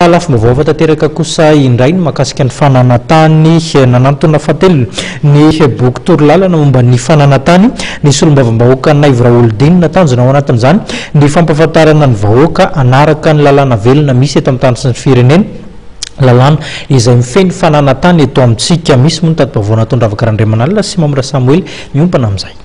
Lafim-baovao hafa tanteraka kosa indray ny mahakasika ny fananan-tany. Nanantona fahatelo ny boky torolalana momba ny fananan-tany ny solombavambahoaka Naivo Raholdina. Tanjona ao anatin'izany ny fampahafantarana ny vahoaka hanaraka ny lalàna velona misy eto amin'ny tany sy ny firenena, lalàna izay mifehy ny fananan-tany eto amintsika. Misy moa ny tati-baovao nataon-dRavaka Randriamanalina sy Mamy Rasamoely miompana amin'izay.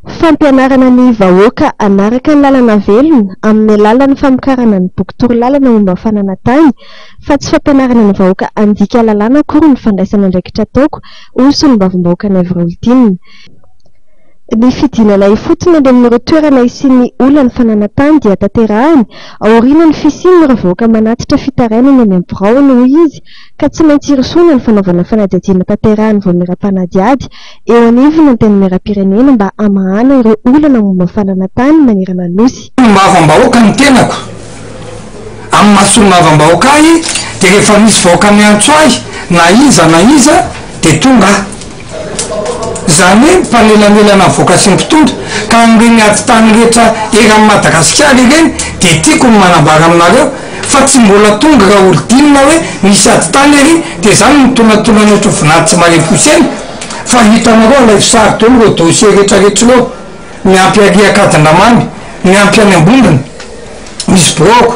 Fampianarana ny vahoaka hanaraka ny lalana velona amin'ny alalan'ny famokarana ny boky torolalana momba ny fananan-tany fa tsy fampianarana ny vahoaka handika lalàna akory ny fandraisana andraikitra ataoko, hoy ny solombavambahoaka Naivo Raholdina. Ny fidinana ifotony any amin'ireo toerana hisian'ny olan'ny fananan-tany dia tanterahiny aorian'ny fisian'ireo vahoaka manatitra fitarainana eny amin'ny biraony, hoy izy, ka tsy maintsy hirosoana ny fanaovana fanadihadiana tanterahin'ny vaomiera mpanadihady eo anivon'ny Antenimierampirenena mba hamahana ireo olana momba ny fananan-tany manerana ny Nosy. Solombavambahoaka ny tenako. Amin'ny maha solombavambahoaka ahy dia rehefa misy vahoaka miantso ahy na iza na iza dia tonga aho. Izany hoe mpanelanelana ny vahoaka sy ny mpitondra ka amin'ireny ady tany rehetra eran'i Madagasikara ireny dia tiako ny manambara aminareo fa tsy mbola tonga Raholdina hoe misy ady tany ery dia izany mitonantonana ohatry ny vinany tsy marefo sena fa hitanareo alaivo sary daholo ireo dossier rehetra rehetra ireo miampy ary Ankadindramamy miampy any Ambondrona misy biraoko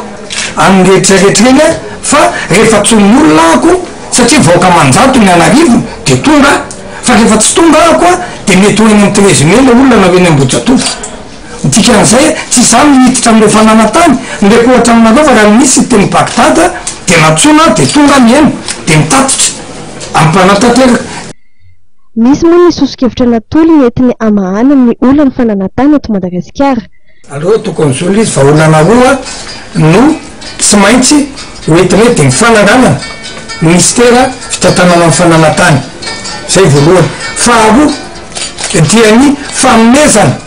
any rehetra rehetra ireny a fa rehefa tsy ny olona ako satria vahoaka aman-jatony an'arivony dia tonga aho fa rehefa tsy tonga ako a dia mety ho eny amin'ny treize mai ilay olona na ho eny Ambohijatovo Ny dikan'izay, tsy izaho no hiditra amin'ilay fananan-tany, omeko ohatra aminareo fa raha nisy teny Bagdad dia nantsoina aho dia tonga aho nihaino dia nitatitra amin'ny mpanatanteraka. Misy moa ny soso-kevitra natolony entiny hamahana ny olan'ny fananan-tany eto Madagasikara. Aleo tokony zolo izy fa olana roa no tsy maintsy ho entina eo dia ny fananganana minisitera fitantanana ny fananan-tany, zay voalohany, faharoa dia ny fanomezana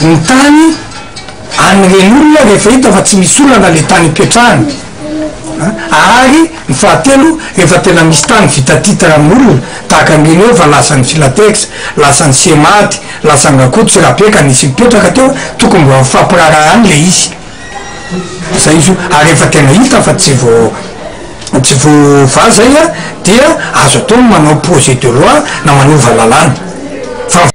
ny tany an'ireny olona rehefa hita fa tsy misy olana le tany ipetrahany ary ny fahatelo rehefa tena misy tany vita titre amin'olona tahaka an'ireny hoe fa lasan'ny filatex, lasan'ny semady, lasan'ny rakoto sy rabe ka nisy nipetraka teo tokony mba mifampiraharaha any le izy. Zay izy io, ary rehefa tena hita fa tsy vo tsy voavaha zay an, dia azo atao ny manao projet de loi na manova lalàna. Fa.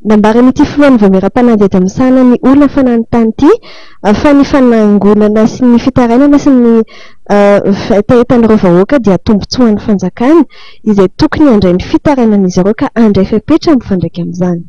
Nambaran'ity filohan'ny vaomiera mpanadihady misahana ny olona fananintany ity fa ny fanangonana sy ny fitarainana sy ny hetahetan'ireo vahoaka dia tombontsoan'ny fanjakana izay tokony handray ny fitarainan'izy ireo ka handray fepetra mifandraika amin'izany.